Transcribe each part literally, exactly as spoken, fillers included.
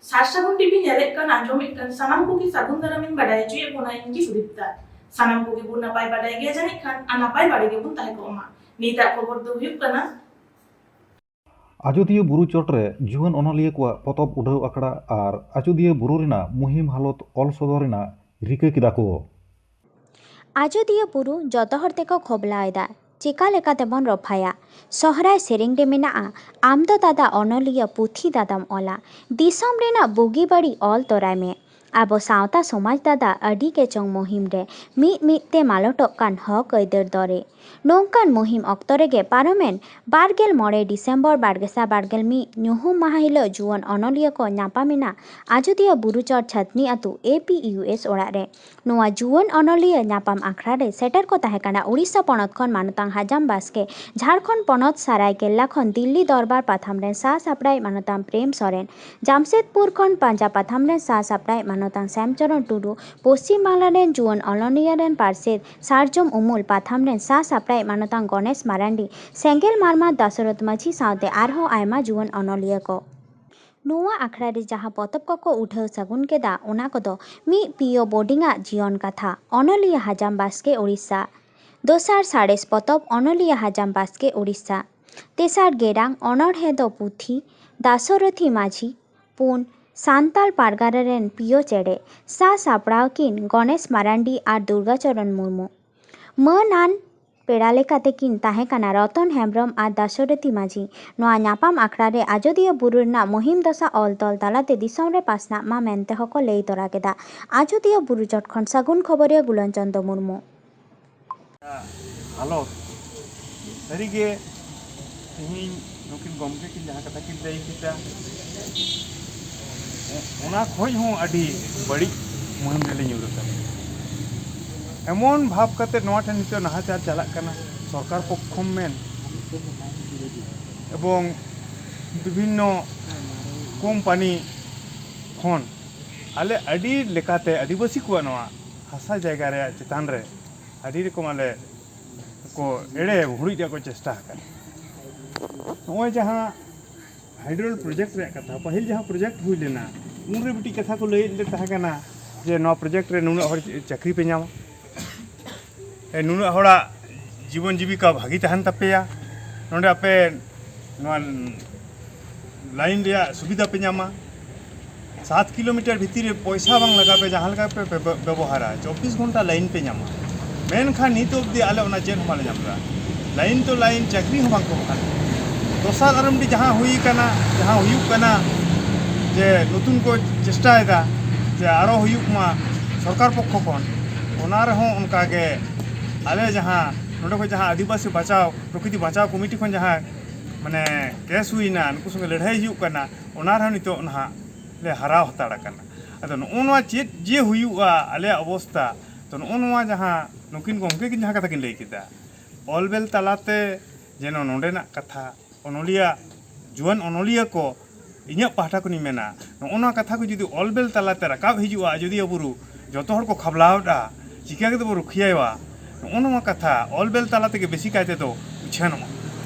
ᱥᱟᱨ ᱥᱟᱹᱜᱩᱱ ᱴᱤᱵᱷᱤ ᱧᱮᱞᱮᱫ ᱠᱟᱱ, ᱟᱸᱡᱚᱢᱮᱫ ᱠᱟᱱ ᱥᱟᱱᱟᱢ ᱠᱚᱜᱮ ᱥᱟᱹᱜᱩᱱ ᱫᱟᱨᱟᱢᱤᱧ ᱵᱟᱰᱟᱭ ᱦᱚᱪᱚᱭᱮᱫ ᱵᱚᱱᱟ, ᱤᱧ ᱜᱮ ᱥᱩᱫᱤᱯᱛᱟ᱾ ᱥᱟᱱᱟᱢ ᱠᱚᱜᱮ ᱵᱚᱱ ᱱᱟᱯᱟᱭ ᱵᱟᱰᱟᱭ ᱜᱮᱭᱟ ᱡᱟᱹᱱᱤᱡ ᱠᱷᱟᱱ, ᱟᱨ ᱱᱟᱯᱟᱭ ᱵᱟᱲᱮ ᱜᱮᱵᱚᱱ ᱛᱟᱦᱮᱸ ᱠᱚᱜ ᱢᱟ᱾ ᱱᱤᱛᱟᱜ ᱠᱷᱚᱵᱚᱨ ᱫᱚ ᱦᱩᱭᱩᱜ ᱠᱟᱱᱟ, ᱟᱡᱚᱫᱤᱭᱟᱹ ᱵᱩᱨᱩ ᱪᱚᱴ ᱨᱮ ᱡᱩᱣᱟᱹᱱ ᱚᱱᱚᱞᱤᱭᱟᱹ ᱠᱚᱣᱟᱜ ᱯᱚᱛᱚᱵ ᱩᱰᱷᱟᱹᱣ ᱟᱠᱷᱲᱟ ᱟᱨ ᱟᱡᱚᱫᱤᱭᱟᱹ ᱵᱩᱨᱩ ᱨᱮᱱᱟᱜ ᱢᱩᱦᱤᱢ ᱦᱟᱞᱚᱛ ᱚᱞ ᱥᱚᱫᱚᱨ ᱨᱮᱱᱟᱜ ᱨᱤᱠᱟᱹ ᱠᱮᱫᱟ ᱠᱚ᱾ ᱟᱡᱚᱫᱤᱭᱟᱹ ᱵᱩᱨᱩ ᱡᱚᱛᱚ ᱦᱚᱲ ᱛᱮᱠᱚ ᱠᱷᱚᱵᱞᱟᱣ ᱮᱫᱟ, ᱪᱮᱠᱟ ᱞᱮᱠᱟ ᱛᱮᱵᱚᱱ ᱨᱚᱯᱷᱟᱭᱟ? ᱥᱚᱦᱨᱟᱭ ᱥᱮᱨᱮᱧ ᱨᱮ ᱢᱮᱱᱟᱜᱼᱟ, ᱟᱢ ᱫᱚ ᱫᱟᱫᱟ ᱚᱱᱚᱞᱤᱭᱟᱹ ᱯᱩᱛᱷᱤ ᱫᱟᱫᱟᱢ ᱚᱞᱟ, ᱫᱤᱥᱚᱢ ᱨᱮᱱᱟᱜ ᱵᱩᱜᱤ ᱵᱟᱹᱲᱤᱡ ᱚᱞ ᱛᱚᱨᱟᱭ ᱢᱮ᱾ ᱟᱵᱚ ᱥᱟᱶᱛᱟ ᱥᱚᱢᱟᱡᱽ ᱫᱟᱫᱟ ᱟᱹᱰᱤ ᱜᱮ ᱪᱚᱝ ᱢᱩᱦᱤᱢ ᱨᱮ ᱢᱤᱫ ᱢᱤᱫ ᱛᱮ ᱢᱟᱞᱚᱴᱚᱜ ᱠᱟᱱ ᱦᱚᱠ ᱟᱹᱭᱫᱟᱹᱨ ᱫᱚᱨᱮ᱾ ᱱᱚᱝᱠᱟᱱ ᱢᱩᱦᱤᱢ ᱚᱠᱛᱚ ᱨᱮᱜᱮ ᱯᱟᱨᱚᱢᱮᱱ ᱵᱟᱨᱜᱮᱞ ᱢᱚᱬᱮ ᱰᱤᱥᱮᱢᱵᱚᱨ ᱵᱟᱨ ᱜᱮᱥᱟᱭ ᱵᱟᱨᱜᱮᱞ ᱢᱤᱫ ᱧᱩᱦᱩᱢ ᱢᱟᱦᱟ ᱦᱤᱞᱚᱜ ᱡᱩᱣᱟᱹᱱ ᱚᱱᱚᱞᱤᱭᱟᱹ ᱠᱚ ᱧᱟᱯᱟᱢ ᱮᱱᱟ ᱟᱡᱚᱫᱤᱭᱟᱹ ᱵᱩᱨᱩ ᱪᱚᱴ ᱪᱷᱟᱛᱱᱤ ᱟᱹᱛᱩ ᱮ ᱯᱤ ᱤᱭᱩ ᱮᱥ ᱚᱲᱟᱜ ᱨᱮ᱾ ᱱᱚᱣᱟ ᱡᱩᱣᱟᱹᱱ ᱚᱱᱚᱞᱤᱭᱟᱹ ᱧᱟᱯᱟᱢ ᱟᱠᱷᱲᱟ ᱨᱮ ᱥᱮᱴᱮᱨ ᱠᱚ ᱛᱟᱦᱮᱸ ᱠᱟᱱᱟ ᱩᱲᱤᱥᱥᱟ ᱯᱚᱱᱚᱛ ᱠᱷᱚᱱ ᱢᱟᱱᱚᱛᱟᱝ ᱦᱟᱡᱟᱢ ᱵᱟᱥᱠᱮ, ᱡᱷᱟᱲᱠᱷᱚᱸᱰ ᱯᱚᱱᱚᱛ ᱥᱟᱨᱟᱭᱠᱮᱞᱞᱟ ᱠᱷᱚᱱ ᱫᱤᱞᱞᱤ ᱫᱚᱨᱵᱟᱨ ᱯᱟᱛᱷᱟᱢ ᱨᱮᱱ ᱥᱟᱦ ᱥᱟᱯᱲᱟᱣᱤᱡ ᱢᱟᱱᱚᱛᱟᱝ ᱯᱨᱮᱢ ᱥᱚᱨᱮᱱ, ᱡᱟᱢᱥᱮᱫᱽᱯᱩᱨ ᱠᱷᱚᱱ ᱯᱟᱸᱡᱟ ᱯᱟᱛᱷᱟᱢ ᱨᱮᱱ ᱥᱟᱦ ᱥᱟᱯᱲᱟᱣᱤᱡ ᱢᱟᱱᱚᱛᱟᱝ ᱥᱭᱟᱢᱪᱚᱨᱚᱱ ᱴᱩᱰᱩ, ᱯᱚᱥᱪᱤᱢ ᱵᱟᱝᱞᱟ ᱨᱮᱱ ᱡᱩᱣᱟᱹᱱ ᱚᱱᱚᱞᱤᱭᱟᱹ ᱨᱮᱱ ᱯᱟᱨᱥᱮᱛ ᱥᱟᱨᱡᱚᱢ ᱩᱢᱩᱞ ᱯᱟᱛᱷᱟᱢ ᱨᱮᱱ ᱥᱟᱦ ᱥᱟᱯᱲᱟᱣᱤᱡ ᱢᱟᱱᱚᱛᱟᱝ ᱜᱚᱱᱮᱥ ᱢᱟᱨᱟᱱᱰᱤ, ᱥᱮᱸᱜᱮᱞ ᱢᱟᱨᱢᱟ, ᱫᱟᱥᱚᱨᱚᱛᱷ ᱢᱟᱹᱡᱷᱤ ᱥᱟᱶᱛᱮ ᱟᱨᱦᱚᱸ ᱟᱭᱢᱟ ᱡᱩᱣᱟᱹᱱ ᱚᱱᱚᱞᱤᱭᱟᱹ ᱠᱚ᱾ ᱱᱚᱣᱟ ᱟᱠᱷᱲᱟ ᱨᱮ ᱡᱟᱦᱟᱸ ᱯᱚᱛᱚᱵ ᱠᱚᱠᱚ ᱩᱰᱷᱟᱹᱣ ᱥᱟᱹᱜᱩᱱ ᱠᱮᱫᱟ, ᱚᱱᱟ ᱠᱚᱫᱚ ᱢᱤᱫ ᱯᱤᱭᱳ ᱵᱳᱨᱰᱤᱝ ᱟᱜ ᱡᱤᱭᱚᱱ ᱠᱟᱛᱷᱟ, ᱚᱱᱚᱞᱤᱭᱟᱹ ᱦᱟᱡᱟᱢ ᱵᱟᱥᱠᱮ, ᱳᱲᱤᱥᱥᱟ᱾ ᱫᱚᱥᱟᱨ ᱥᱟᱬᱮᱥ ᱯᱚᱛᱚᱵ, ᱚᱱᱚᱞᱤᱭᱟᱹ ᱦᱟᱡᱟᱢ ᱵᱟᱥᱠᱮ, ᱳᱲᱤᱥᱥᱟ᱾ ᱛᱮᱥᱟᱨ ᱜᱮᱨᱟᱝ, ᱚᱱᱚᱬᱦᱮ ᱫᱚ ᱯᱩᱛᱷᱤ, ᱫᱟᱥᱚᱨᱚᱛᱷᱤ ᱢᱟᱹᱡᱷᱤ᱾ ᱯᱩᱱ, ᱥᱟᱱᱛᱟᱲ ᱯᱟᱨᱜᱟᱱᱟ ᱨᱮᱱ ᱯᱤᱭᱳ ᱪᱮᱬᱮ᱾ ᱥᱟᱥᱟᱯᱲᱟᱣ ᱠᱤᱱ ᱜᱚᱱᱮᱥ ᱢᱟᱨᱟᱱᱰᱤ ᱟᱨ ᱫᱩᱨᱜᱟᱪᱚᱨᱚᱱ ᱢᱩᱨᱢᱩ᱾ ᱢᱟᱹᱱ ᱟᱱ ᱯᱮᱲᱟ ᱞᱮᱠᱟᱛᱮ ᱠᱤᱱ ᱛᱟᱦᱮᱸ ᱠᱟᱱᱟ ᱨᱚᱛᱚᱱ ᱦᱮᱢᱵᱽᱨᱚᱢ ᱟᱨ ᱫᱟᱥᱚᱨᱚᱛᱷᱤ ᱢᱟᱹᱡᱷᱤ᱾ ᱱᱚᱣᱟ ᱧᱟᱯᱟᱢ ᱟᱠᱷᱲᱟ ᱨᱮ ᱟᱡᱚᱫᱤᱭᱟᱹ ᱵᱩᱨᱩ ᱨᱮᱱᱟᱜ ᱢᱩᱦᱤᱢ ᱫᱚᱥᱟ ᱚᱞ ᱛᱚᱞ ᱛᱟᱞᱟᱛᱮ ᱫᱤᱥᱚᱢ ᱨᱮ ᱯᱟᱥᱱᱟᱜ ᱢᱟ ᱢᱮᱱᱛᱮ ᱦᱚᱸᱠᱚ ᱞᱟᱹᱭ ᱛᱚᱨᱟ ᱠᱮᱫᱟ᱾ ᱟᱡᱚᱫᱤᱭᱟᱹ ᱵᱩᱨᱩ ᱪᱚᱴ ᱠᱷᱚᱱ ᱥᱟᱹᱜᱩᱱ ᱠᱷᱚᱵᱚᱨᱤᱭᱟᱹ ᱜᱩᱞᱚᱱ ᱪᱚᱸᱫᱽ ᱢᱩᱨᱢᱩ᱾ ᱦᱟᱞᱚᱛ ᱥᱟᱹᱨᱤᱜᱮ ᱛᱮᱦᱮᱧ ᱱᱩᱠᱤᱱ ᱜᱚᱢᱠᱮ ᱠᱤᱱ ᱡᱟᱦᱟᱸ ᱠᱟᱛᱷᱟ ᱠᱤᱱ ᱞᱟᱹᱭ ᱠᱮᱫᱟ, ᱚᱱᱟ ᱠᱷᱚᱱ ᱦᱚᱸ ᱟᱹᱰᱤ ᱵᱟᱹᱲᱤᱡ ᱢᱩᱦᱤᱢ ᱨᱮᱞᱮ ᱧᱩᱨ ᱟᱠᱟᱱᱟ᱾ ᱮᱢᱚᱱ ᱵᱷᱟᱵᱽ ᱠᱟᱛᱮ ᱱᱚᱣᱟ ᱴᱷᱮᱱ ᱱᱤᱛᱚᱜ ᱱᱟᱦᱟᱪᱟᱨ ᱪᱟᱞᱟᱜ ᱠᱟᱱᱟ, ᱥᱚᱨᱠᱟᱨ ᱯᱚᱠᱠᱷᱚᱢ ᱢᱮᱱ ᱮᱵᱚᱝ ᱵᱤᱵᱷᱤᱱᱱᱚ ᱠᱳᱢᱯᱟᱱᱤ ᱠᱷᱚᱱ ᱟᱞᱮ ᱟᱹᱰᱤ ᱞᱮᱠᱟᱛᱮ ᱟᱹᱫᱤᱵᱟᱹᱥᱤ ᱠᱚᱣᱟᱜ ᱱᱚᱣᱟ ᱦᱟᱥᱟ ᱡᱟᱭᱜᱟ ᱨᱮᱭᱟᱜ ᱪᱮᱛᱟᱱ ᱨᱮ ᱟᱹᱰᱤ ᱨᱚᱠᱚᱢ ᱟᱞᱮ ᱠᱚ ᱮᱲᱮ ᱦᱩᱲᱩᱡ ᱨᱮᱭᱟᱜ ᱠᱚ ᱪᱮᱥᱴᱟ ᱟᱠᱟᱫ᱾ ᱱᱚᱜᱼᱚᱭ ᱡᱟᱦᱟᱸ ᱦᱟᱭᱰᱨᱳᱞ ᱯᱨᱚᱡᱮᱠᱴ ᱨᱮᱭᱟᱜ ᱠᱟᱛᱷᱟ, ᱯᱟᱹᱦᱤᱞ ᱡᱟᱦᱟᱸ ᱯᱨᱚᱡᱮᱠᱴ ᱦᱩᱭ ᱞᱮᱱᱟ, ᱩᱱᱨᱮ ᱢᱤᱫᱴᱤᱡ ᱠᱟᱛᱷᱟ ᱠᱚ ᱞᱟᱹᱭᱮᱫ ᱞᱮ ᱛᱟᱦᱮᱸ ᱠᱟᱱᱟ ᱡᱮ ᱱᱚᱣᱟ ᱯᱨᱚᱡᱮᱠᱴ ᱨᱮ ᱱᱩᱱᱟᱹᱜ ᱦᱚᱲ ᱪᱟᱹᱠᱨᱤ ᱯᱮ ᱧᱟᱢᱟ, ᱮ, ᱱᱩᱱᱟᱹᱜ ᱦᱚᱲᱟᱜ ᱡᱤᱵᱚᱱ ᱡᱤᱵᱤᱠᱟ ᱵᱷᱟᱹᱜᱤ ᱛᱟᱦᱮᱱ ᱛᱟᱯᱮᱭᱟ, ᱱᱚᱰᱮ ᱟᱯᱮ ᱱᱚᱣᱟ ᱞᱟᱭᱤᱱ ᱨᱮᱭᱟᱜ ᱥᱩᱵᱤᱫᱷᱟ ᱯᱮ ᱧᱟᱢᱟ, ᱥᱟᱛ ᱠᱤᱞᱳᱢᱤᱴᱟᱨ ᱵᱷᱤᱛᱤᱨ ᱨᱮ ᱯᱚᱭᱥᱟ ᱵᱟᱝ ᱞᱟᱜᱟᱣ ᱯᱮ, ᱡᱟᱦᱟᱸ ᱞᱮᱠᱟ ᱯᱮ ᱵᱮᱵᱚ-, ᱵᱮᱵᱚᱦᱟᱨᱟ, ᱪᱚᱵᱵᱤᱥ ᱜᱷᱚᱱᱴᱟ ᱞᱟᱭᱤᱱ ᱯᱮ ᱧᱟᱢᱟ᱾ ᱢᱮᱱᱠᱷᱟᱱ ᱱᱤᱛ ᱚᱵᱫᱤ ᱟᱞᱮ ᱚᱱᱟ ᱪᱮᱫ ᱦᱚᱸ ᱵᱟᱞᱮ ᱧᱟᱢ ᱮᱫᱟ᱾ ᱞᱟᱭᱤᱱ ᱛᱚ ᱞᱟᱭᱤᱱ, ᱪᱟᱹᱠᱨᱤ ᱦᱚᱸ ᱵᱟᱝ ᱠᱚ ᱮᱢᱚᱜ ᱠᱟᱱᱟ᱾ ᱫᱚᱥᱟᱨ ᱟᱨᱚ ᱢᱤᱫᱴᱤᱡ ᱡᱟᱦᱟᱸ ᱦᱩᱭ ᱠᱟᱱᱟ, ᱡᱟᱦᱟᱸ ᱦᱩᱭᱩᱜ ᱠᱟᱱᱟ, ᱡᱮ ᱱᱚᱛᱩᱱ ᱠᱚ ᱪᱮᱥᱴᱟᱭᱮᱫᱟ ᱡᱮ ᱟᱨᱚ ᱦᱩᱭᱩᱜ ᱢᱟ ᱥᱚᱨᱠᱟᱨ ᱯᱚᱠᱠᱷᱚ ᱠᱷᱚᱱ, ᱚᱱᱟ ᱨᱮᱦᱚᱸ ᱚᱱᱠᱟ ᱜᱮ ᱟᱞᱮ ᱡᱟᱦᱟᱸ ᱱᱚᱰᱮ ᱠᱷᱚᱱ ᱡᱟᱦᱟᱸ ᱟᱹᱫᱤᱵᱟᱹᱥᱤ ᱵᱟᱪᱟᱣ, ᱯᱨᱚᱠᱨᱤᱛᱤ ᱵᱟᱧᱪᱟᱣ ᱠᱚᱢᱤᱴᱤ ᱠᱷᱚᱱ ᱡᱟᱦᱟᱸ ᱢᱟᱱᱮ ᱠᱮᱥ ᱦᱩᱭᱱᱟ, ᱱᱩᱠᱩ ᱥᱚᱸᱜᱮ ᱞᱟᱹᱲᱦᱟᱹᱭ ᱦᱩᱭᱩᱜ ᱠᱟᱱᱟ, ᱚᱱᱟ ᱨᱮᱦᱚᱸ ᱱᱤᱛᱚᱜ ᱱᱟᱦᱟᱜ ᱞᱮ ᱦᱟᱨᱟᱣ ᱦᱟᱛᱟᱲ ᱟᱠᱟᱱᱟ᱾ ᱟᱫᱚ ᱱᱚᱜᱼᱚ ᱱᱚᱣᱟ ᱪᱮᱫ ᱡᱮ ᱦᱩᱭᱩᱜᱼᱟ ᱟᱞᱮᱭᱟᱜ ᱚᱵᱚᱥᱛᱟ, ᱛᱚ ᱱᱚᱜᱼᱚ ᱱᱚᱣᱟ ᱡᱟᱦᱟᱸ ᱱᱩᱠᱤᱱ ᱜᱚᱢᱠᱮ ᱠᱤᱱ ᱡᱟᱦᱟᱸ ᱠᱟᱛᱷᱟ ᱠᱤᱱ ᱞᱟᱹᱭ ᱠᱮᱫᱟ, ᱚᱞ ᱵᱮᱞ ᱛᱟᱞᱟᱛᱮ ᱡᱮᱱᱚ ᱱᱚᱰᱮᱱᱟᱜ ᱠᱟᱛᱷᱟ ᱚᱱᱚᱞᱤᱭᱟᱹ, ᱡᱩᱣᱟᱹᱱ ᱚᱱᱚᱞᱤᱭᱟᱹ ᱠᱚ, ᱤᱧᱟᱹᱜ ᱯᱟᱦᱴᱟ ᱠᱷᱚᱱᱤᱧ ᱢᱮᱱᱟ, ᱱᱚᱜᱼᱚ ᱱᱚᱣᱟ ᱠᱟᱛᱷᱟ ᱠᱚ ᱡᱩᱫᱤ ᱚᱞ ᱵᱮᱞ ᱛᱟᱞᱟᱛᱮ ᱨᱟᱠᱟᱵ ᱦᱤᱡᱩᱜᱼᱟ ᱟᱡᱚᱫᱤᱭᱟᱹ ᱵᱩᱨᱩ, ᱡᱚᱛᱚ ᱦᱚᱲ ᱠᱚ ᱠᱷᱟᱵᱽᱞᱟᱣᱫᱟ, ᱪᱤᱠᱟᱹ ᱠᱟᱛᱮ ᱵᱚ ᱨᱩᱠᱷᱤᱭᱟᱹᱣᱟ? ᱱᱚᱜᱼᱚ ᱱᱚᱣᱟ ᱠᱟᱛᱷᱟ ᱚᱞ ᱵᱮᱞ ᱛᱟᱞᱟ ᱛᱮᱜᱮ ᱵᱮᱥᱤ ᱠᱟᱭ ᱛᱮᱫᱚ ᱩᱪᱷᱟᱹᱱᱚᱜᱼᱟ᱾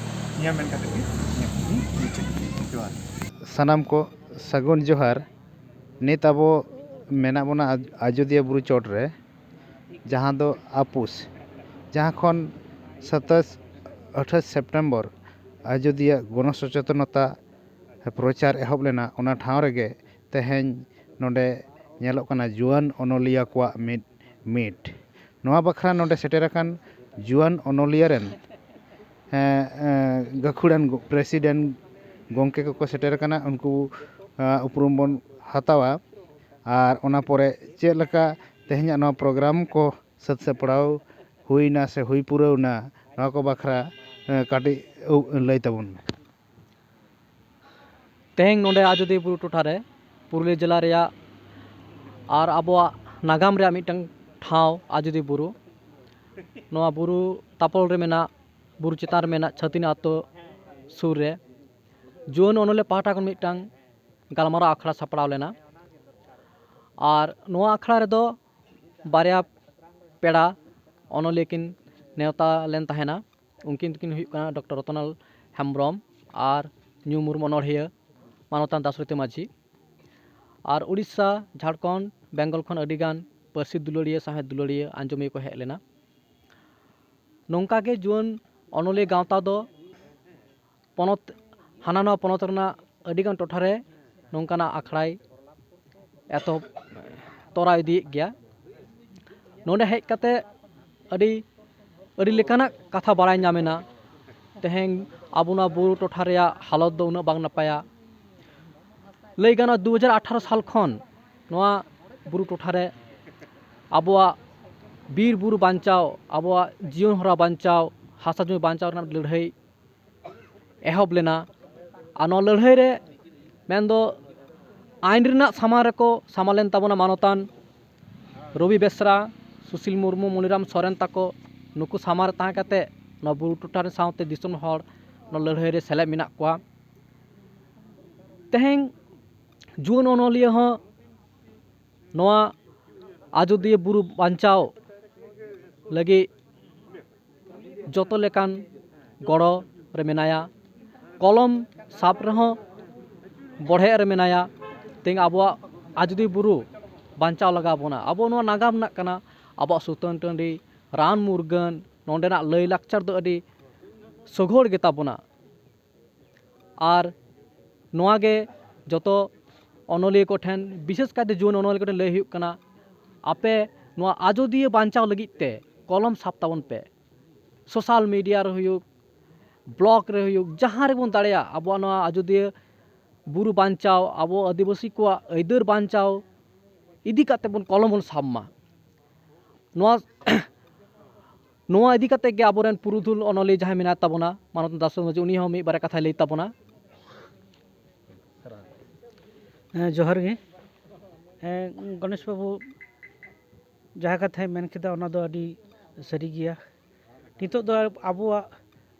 ᱱᱤᱭᱟᱹ ᱢᱮᱱ ᱠᱟᱛᱮ ᱜᱮ ᱤᱧᱟᱹᱜ ᱠᱟᱛᱷᱟᱧ ᱢᱩᱪᱟᱹᱫ ᱠᱮᱫᱟ᱾ ᱡᱚᱦᱟᱨ᱾ ᱥᱟᱱᱟᱢ ᱠᱚ ᱥᱟᱹᱜᱩᱱ ᱡᱚᱦᱟᱨ᱾ ᱱᱤᱛ ᱟᱵᱚ ᱢᱮᱱᱟᱜ ᱵᱚᱱᱟ ᱟᱡ-, ᱟᱡᱚᱫᱤᱭᱟᱹ ᱵᱩᱨᱩ ᱪᱚᱴ ᱨᱮ, ᱡᱟᱦᱟᱸ ᱫᱚ ᱟᱯᱩᱥ, ᱡᱟᱦᱟᱸ ᱠᱷᱚᱱ ᱥᱟᱛᱟᱥ ᱟᱴᱷᱟᱥ ᱥᱮᱯᱴᱮᱢᱵᱚᱨ ᱟᱡᱚᱫᱤᱭᱟᱹ ᱜᱚᱱᱚᱥᱚᱪᱮᱛᱚᱱᱚᱛᱟ ᱯᱨᱚᱪᱟᱨ ᱮᱦᱚᱵ ᱞᱮᱱᱟ, ᱚᱱᱟ ᱴᱷᱟᱶ ᱨᱮᱜᱮ ᱛᱮᱦᱮᱧ ᱱᱚᱰᱮ ᱧᱮᱞᱚᱜ ᱠᱟᱱᱟ ᱡᱩᱣᱟᱹᱱ ᱚᱱᱚᱞᱤᱭᱟᱹ ᱠᱚᱣᱟᱜ ᱢᱤᱫ ᱢᱤᱴ᱾ ᱱᱚᱣᱟ ᱵᱟᱠᱷᱨᱟ ᱱᱚᱰᱮ ᱥᱮᱴᱮᱨ ᱟᱠᱟᱱ ᱡᱩᱣᱟᱹᱱ ᱚᱱᱚᱞᱤᱭᱟᱹ ᱨᱮᱱ, ᱮᱸ, ᱮᱸ, ᱜᱟᱹᱠᱷᱩᱲᱟᱱ ᱜᱚ-, ᱯᱨᱮᱥᱤᱰᱮᱱᱴ ᱜᱚᱢᱠᱮ ᱠᱚᱠᱚ ᱥᱮᱴᱮᱨ ᱟᱠᱟᱱᱟ, ᱩᱱᱠᱩ, ᱮᱸ, ᱩᱯᱨᱩᱢ ᱵᱚᱱ ᱦᱟᱛᱟᱣᱟ᱾ ᱟᱨ ᱚᱱᱟ ᱯᱚᱨᱮ ᱪᱮᱫ ᱞᱮᱠᱟ ᱛᱮᱦᱮᱧᱟᱜ ᱱᱚᱣᱟ ᱯᱨᱳᱜᱨᱟᱢ ᱠᱚ ᱥᱟᱹᱛ ᱥᱟᱯᱲᱟᱣ ᱦᱩᱭᱱᱟ ᱥᱮ ᱦᱩᱭ ᱯᱩᱨᱟᱹᱣᱱᱟ, ᱱᱚᱣᱟ ᱠᱚ ᱵᱟᱠᱷᱨᱟ, ᱮᱸ, ᱠᱟᱹᱴᱤᱡ ᱩ-, ᱞᱟᱹᱭ ᱛᱟᱵᱚᱱ ᱢᱮ᱾ ᱛᱮᱦᱮᱧ ᱱᱚᱰᱮ ᱟᱡᱚᱫᱤᱭᱟᱹ ᱵᱩᱨᱩ ᱴᱚᱴᱷᱟ ᱨᱮ ᱯᱩᱨᱩᱞᱤᱭᱟᱹ ᱡᱮᱞᱟ ᱨᱮᱭᱟᱜ ᱟᱨ ᱟᱵᱚᱣᱟᱜ ᱱᱟᱜᱟᱢ ᱨᱮᱭᱟᱜ ᱢᱤᱫᱴᱟᱝ ᱴᱷᱟᱶ ᱟᱡᱚᱫᱤᱭᱟᱹ ᱵᱩᱨᱩ, ᱱᱚᱣᱟ ᱵᱩᱨᱩ ᱛᱟᱯᱚᱞ ᱨᱮ ᱢᱮᱱᱟᱜ, ᱵᱩᱨᱩ ᱪᱮᱛᱟᱱ ᱨᱮ ᱢᱮᱱᱟᱜ ᱪᱷᱟᱹᱛᱤᱱᱤ ᱟᱛᱳ ᱥᱩᱨ ᱨᱮ ᱡᱩᱣᱟᱹᱱ ᱚᱱᱚᱞᱤᱭᱟᱹ ᱯᱟᱦᱴᱟ ᱠᱷᱚᱱ ᱢᱤᱫᱴᱟᱝ ᱜᱟᱞᱢᱟᱨᱟᱣ ᱟᱠᱷᱲᱟ ᱥᱟᱯᱲᱟᱣ ᱞᱮᱱᱟ᱾ ᱟᱨ ᱱᱚᱣᱟ ᱟᱠᱷᱲᱟ ᱨᱮᱫᱚ ᱵᱟᱨᱭᱟ ᱯᱮᱲᱟ ᱚᱱᱚᱞᱤᱭᱟᱹ ᱠᱤᱱ ᱱᱮᱣᱛᱟ ᱞᱮᱱ ᱛᱟᱦᱮᱱᱟ᱾ ᱩᱱᱠᱤᱱ ᱫᱚᱠᱤᱱ ᱦᱩᱭᱩᱜ ᱠᱟᱱᱟ ᱰᱚᱠᱴᱚᱨ ᱨᱚᱛᱚᱱᱞᱟᱞ ᱦᱮᱢᱵᱨᱚᱢ ᱟᱨ ᱧᱩᱢ ᱩᱨᱩᱢ ᱚᱱᱚᱬᱦᱤᱭᱟᱹ ᱢᱟᱱᱚᱛᱟᱱ ᱫᱟᱥᱨᱚᱛᱤ ᱢᱟᱹᱡᱷᱤ᱾ ᱟᱨ ᱩᱲᱤᱥᱥᱟ, ᱡᱷᱟᱲᱠᱷᱚᱸᱰ, ᱵᱮᱝᱜᱚᱞ ᱠᱷᱚᱱ ᱟᱹᱰᱤᱜᱟᱱ ᱯᱟᱹᱨᱥᱤ ᱫᱩᱞᱟᱹᱲᱤᱭᱟᱹ, ᱥᱟᱶᱦᱮᱫ ᱫᱩᱞᱟᱹᱲᱤᱭᱟᱹ, ᱟᱸᱡᱚᱢᱤᱭᱟᱹ ᱠᱚ ᱦᱮᱡ ᱞᱮᱱᱟ᱾ ᱱᱚᱝᱠᱟ ᱜᱮ ᱡᱩᱣᱟᱹᱱ ᱚᱱᱚᱞᱤᱭᱟᱹ ᱜᱟᱶᱛᱟ ᱫᱚ ᱯᱚᱱᱚᱛ, ᱦᱟᱱᱟ ᱱᱚᱣᱟ ᱯᱚᱱᱚᱛ ᱨᱮᱱᱟᱜ ᱟᱹᱰᱤᱜᱟᱱ ᱴᱚᱴᱷᱟ ᱨᱮ ᱱᱚᱝᱠᱟᱱᱟᱜ ᱟᱠᱷᱲᱟᱭ ᱮᱛᱚᱦᱚᱵ, ᱛᱚᱨᱟᱣ ᱤᱫᱤᱭᱮᱫ ᱜᱮᱭᱟ᱾ ᱱᱚᱰᱮ ᱦᱮᱡ ᱠᱟᱛᱮ ᱟᱹᱰᱤ, ᱟᱹᱰᱤ ᱞᱮᱠᱟᱱᱟᱜ ᱠᱟᱛᱷᱟ ᱵᱟᱲᱟᱭ ᱧᱟᱢᱮᱱᱟ᱾ ᱛᱮᱦᱮᱧ ᱟᱵᱚ ᱱᱚᱣᱟ ᱵᱩᱨᱩ ᱴᱚᱴᱷᱟ ᱨᱮᱭᱟᱜ ᱦᱟᱞᱚᱛ ᱫᱚ ᱩᱱᱟᱹᱜ ᱵᱟᱝ ᱱᱟᱯᱟᱭᱟ᱾ ᱞᱟᱹᱭ ᱜᱟᱱᱚᱜᱼᱟ, ᱫᱩ ᱦᱟᱡᱟᱨ ᱟᱴᱷᱟᱨᱚ ᱥᱟᱞ ᱠᱷᱚᱱ ᱱᱚᱣᱟ ᱵᱩᱨᱩ ᱴᱚᱴᱷᱟ ᱨᱮ ᱟᱵᱚᱣᱟᱜ ᱵᱤᱨ ᱵᱩᱨᱩ ᱵᱟᱧᱪᱟᱣ, ᱟᱵᱚᱣᱟᱜ ᱡᱤᱭᱚᱱ ᱦᱚᱨᱟ ᱵᱟᱧᱪᱟᱣ, ᱦᱟᱥᱟ ᱡᱩᱢᱤ ᱵᱟᱧᱪᱟᱣ ᱨᱮᱱᱟᱜ ᱞᱟᱹᱲᱦᱟᱹᱭ ᱮᱦᱚᱵ ᱞᱮᱱᱟ᱾ ᱟᱨ ᱱᱚᱣᱟ ᱞᱟᱹᱲᱦᱟᱹᱭ ᱨᱮ ᱢᱮᱱᱫᱚ ᱟᱭᱤᱱ ᱨᱮᱱᱟᱜ ᱥᱟᱢᱟᱝ ᱨᱮᱠᱚ ᱥᱟᱢᱟᱝ ᱞᱮᱱ ᱛᱟᱵᱚᱱᱟ ᱢᱟᱱᱚᱛᱟᱱ ᱨᱚᱵᱤ ᱵᱮᱥᱨᱟ, ᱥᱩᱥᱤᱞ ᱢᱩᱨᱢᱩ, ᱢᱚᱱᱤᱨᱟᱢ ᱥᱚᱨᱮᱱ ᱛᱟᱠᱚ᱾ ᱱᱩᱠᱩ ᱥᱟᱢᱟᱝ ᱨᱮ ᱛᱟᱦᱮᱸ ᱠᱟᱛᱮ ᱱᱚᱣᱟ ᱵᱩᱨᱩ ᱴᱚᱴᱷᱟ ᱨᱮᱱ ᱥᱟᱶᱛᱮ ᱫᱤᱥᱚᱢ ᱦᱚᱲ ᱱᱚᱣᱟ ᱞᱟᱹᱲᱦᱟᱹᱭ ᱨᱮ ᱥᱮᱞᱮᱫ ᱢᱮᱱᱟᱜ ᱠᱚᱣᱟ᱾ ᱛᱮᱦᱮᱧ ᱡᱩᱣᱟᱹᱱ ᱚᱱᱚᱞᱤᱭᱟᱹ ᱦᱚᱸ ᱱᱚᱣᱟ ᱟᱡᱳᱫᱤᱭᱟᱹ ᱵᱩᱨᱩ ᱵᱟᱧᱪᱟᱣ ᱞᱟᱹᱜᱤᱫ ᱡᱚᱛᱚ ᱞᱮᱠᱟᱱ ᱜᱚᱲᱚ ᱨᱮ ᱢᱮᱱᱟᱭᱟ᱾ ᱠᱚᱞᱚᱢ ᱥᱟᱵ ᱨᱮᱦᱚᱸ ᱵᱚᱲᱦᱮᱜ ᱨᱮ ᱢᱮᱱᱟᱭᱟ᱾ ᱛᱮᱦᱮᱧ ᱟᱵᱚᱣᱟᱜ ᱟᱡᱳᱫᱤᱭᱟᱹ ᱵᱩᱨᱩ ᱵᱟᱧᱪᱟᱣ ᱞᱟᱜᱟᱣ ᱵᱚᱱᱟ᱾ ᱟᱵᱚ ᱱᱚᱣᱟ ᱱᱟᱜᱟᱢ ᱨᱮᱱᱟᱜ ᱠᱟᱱᱟ, ᱟᱵᱚᱣᱟᱜ ᱥᱩᱛᱟᱹᱱ ᱴᱟᱺᱰᱤ, ᱨᱟᱱ ᱢᱩᱨᱜᱟᱹᱱ, ᱱᱚᱸᱰᱮᱱᱟᱜ ᱞᱟᱹᱭ ᱞᱟᱠᱪᱟᱨ ᱫᱚ ᱟᱹᱰᱤ ᱥᱚᱜᱷᱚᱲ ᱜᱮᱛᱟ ᱵᱚᱱᱟ᱾ ᱟᱨ ᱱᱚᱣᱟ ᱜᱮ ᱡᱚᱛᱚ ᱚᱱᱚᱞᱤᱭᱟᱹ ᱠᱚᱴᱷᱮᱱ, ᱵᱤᱥᱮᱥ ᱠᱟᱭᱛᱮ ᱡᱩᱣᱟᱹᱱ ᱚᱱᱚᱞᱤᱭᱟᱹ ᱠᱚᱴᱷᱮᱱ ᱞᱟᱹᱭ ᱦᱩᱭᱩᱜ ᱠᱟᱱᱟ, ᱟᱯᱮ ᱱᱚᱣᱟ ᱟᱡᱳᱫᱤᱭᱟᱹ ᱵᱟᱧᱪᱟᱣ ᱞᱟᱹᱜᱤᱫ ᱛᱮ ᱠᱚᱞᱚᱢ ᱥᱟᱵ ᱛᱟᱵᱚᱱ ᱯᱮ᱾ ᱥᱳᱥᱟᱞ ᱢᱤᱰᱤᱭᱟ ᱨᱮ ᱦᱩᱭᱩᱜ, ᱵᱞᱚᱜ ᱨᱮ ᱦᱩᱭᱩᱜ, ᱡᱟᱦᱟᱸ ᱨᱮᱵᱚᱱ ᱫᱟᱲᱮᱭᱟᱜ, ᱟᱵᱚᱣᱟᱜ ᱱᱚᱣᱟ ᱟᱡᱳᱫᱤᱭᱟᱹ ᱵᱩᱨᱩ ᱵᱟᱧᱪᱟᱣ, ᱟᱵᱚ ᱟᱹᱫᱤᱵᱟᱹᱥᱤ ᱠᱚᱣᱟᱜ ᱟᱹᱭᱫᱟᱹᱨ ᱵᱟᱧᱪᱟᱣ ᱤᱫᱤ ᱠᱟᱛᱮ ᱵᱚᱱ ᱠᱚᱞᱚᱢ ᱵᱚᱱ ᱥᱟᱵ ᱢᱟ᱾ ᱱᱚᱣᱟ ᱱᱚᱣᱟ ᱤᱫᱤ ᱠᱟᱛᱮ ᱜᱮ ᱟᱵᱚᱨᱮᱱ ᱯᱩᱨᱩᱫᱷᱩᱞ ᱚᱱᱚᱞᱤᱭᱟᱹ ᱡᱟᱦᱟᱸᱭ ᱢᱮᱱᱟᱭ ᱛᱟᱵᱚᱱᱟ, ᱢᱟᱱᱚᱛ ᱫᱟᱥᱨᱚᱛᱤ ᱢᱟᱹᱡᱷᱤ, ᱩᱱᱤ ᱦᱚᱸ ᱢᱤᱫ ᱵᱟᱨᱭᱟ ᱠᱟᱛᱷᱟᱭ ᱞᱟᱹᱭ ᱛᱟᱵᱚᱱᱟ᱾ ᱦᱮᱸ, ᱡᱚᱦᱟᱨ ᱜᱮ᱾ ᱦᱮᱸ, ᱜᱚᱱᱮᱥ ᱵᱟᱹᱵᱩ ᱡᱟᱦᱟᱸ ᱠᱟᱛᱷᱟᱭ ᱢᱮᱱ ᱠᱮᱫᱟ, ᱚᱱᱟ ᱫᱚ ᱟᱹᱰᱤ ᱥᱟᱹᱨᱤ ᱜᱮᱭᱟ᱾ ᱱᱤᱛᱚᱜ ᱫᱚ ᱟᱵᱚᱣᱟᱜ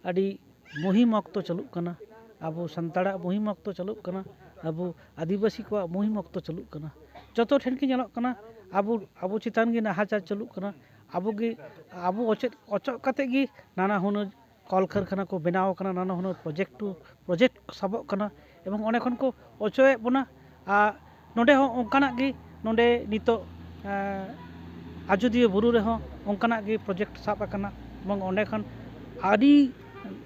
ᱟᱹᱰᱤ ᱢᱩᱦᱤᱢ ᱚᱠᱛᱚ ᱪᱟᱹᱞᱩᱜ ᱠᱟᱱᱟ, ᱟᱵᱚ ᱥᱟᱱᱛᱟᱲᱟᱜ ᱢᱩᱦᱤᱢ ᱚᱠᱛᱚ ᱪᱟᱹᱞᱩᱜ ᱠᱟᱱᱟ, ᱟᱵᱚ ᱟᱹᱫᱤᱵᱟᱹᱥᱤ ᱠᱚᱣᱟᱜ ᱢᱩᱦᱤᱢ ᱚᱠᱛᱚ ᱪᱟᱹᱞᱩᱜ ᱠᱟᱱᱟ᱾ ᱡᱚᱛᱚ ᱴᱷᱮᱱ ᱜᱮ ᱧᱮᱞᱚᱜ ᱠᱟᱱᱟ, ᱟᱵᱚ, ᱟᱵᱚ ᱪᱮᱛᱟᱱ ᱜᱮ ᱱᱟᱦᱟᱪᱟᱨ ᱪᱟᱹᱞᱩᱜ ᱠᱟᱱᱟ᱾ ᱟᱵᱚ ᱜᱮ, ᱟᱵᱚ ᱚᱪᱮᱫ ᱚᱪᱚᱜ ᱠᱟᱛᱮ ᱜᱮ ᱱᱟᱱᱟ ᱦᱩᱱᱟᱹᱨ ᱠᱚᱞ ᱠᱟᱹᱨᱠᱷᱟᱱᱟ ᱠᱚ ᱵᱮᱱᱟᱣ ᱠᱟᱱᱟ, ᱱᱟᱱᱟ ᱦᱩᱱᱟᱹᱨ ᱯᱨᱚᱡᱮᱠᱴ ᱯᱨᱚᱡᱮᱠᱴ ᱥᱟᱵᱚᱜ ᱠᱟᱱᱟ, ᱮᱵᱚᱝ ᱚᱸᱰᱮ ᱠᱷᱚᱱ ᱠᱚ ᱚᱪᱚᱭᱮᱫ ᱵᱚᱱᱟ᱾ ᱟᱨ ᱱᱚᱰᱮ ᱦᱚᱸ ᱚᱱᱠᱟᱱᱟᱜ ᱜᱮ ᱱᱚᱰᱮ ᱱᱤᱛᱚᱜ ᱟᱡᱳᱫᱤᱭᱟᱹ ᱵᱩᱨᱩ ᱨᱮᱦᱚᱸ ᱚᱱᱠᱟᱱᱟᱜ ᱜᱮ ᱯᱨᱚᱡᱮᱠᱴ ᱥᱟᱵ ᱟᱠᱟᱱᱟ, ᱮᱵᱚᱝ ᱚᱸᱰᱮ ᱠᱷᱚᱱ ᱟᱹᱰᱤ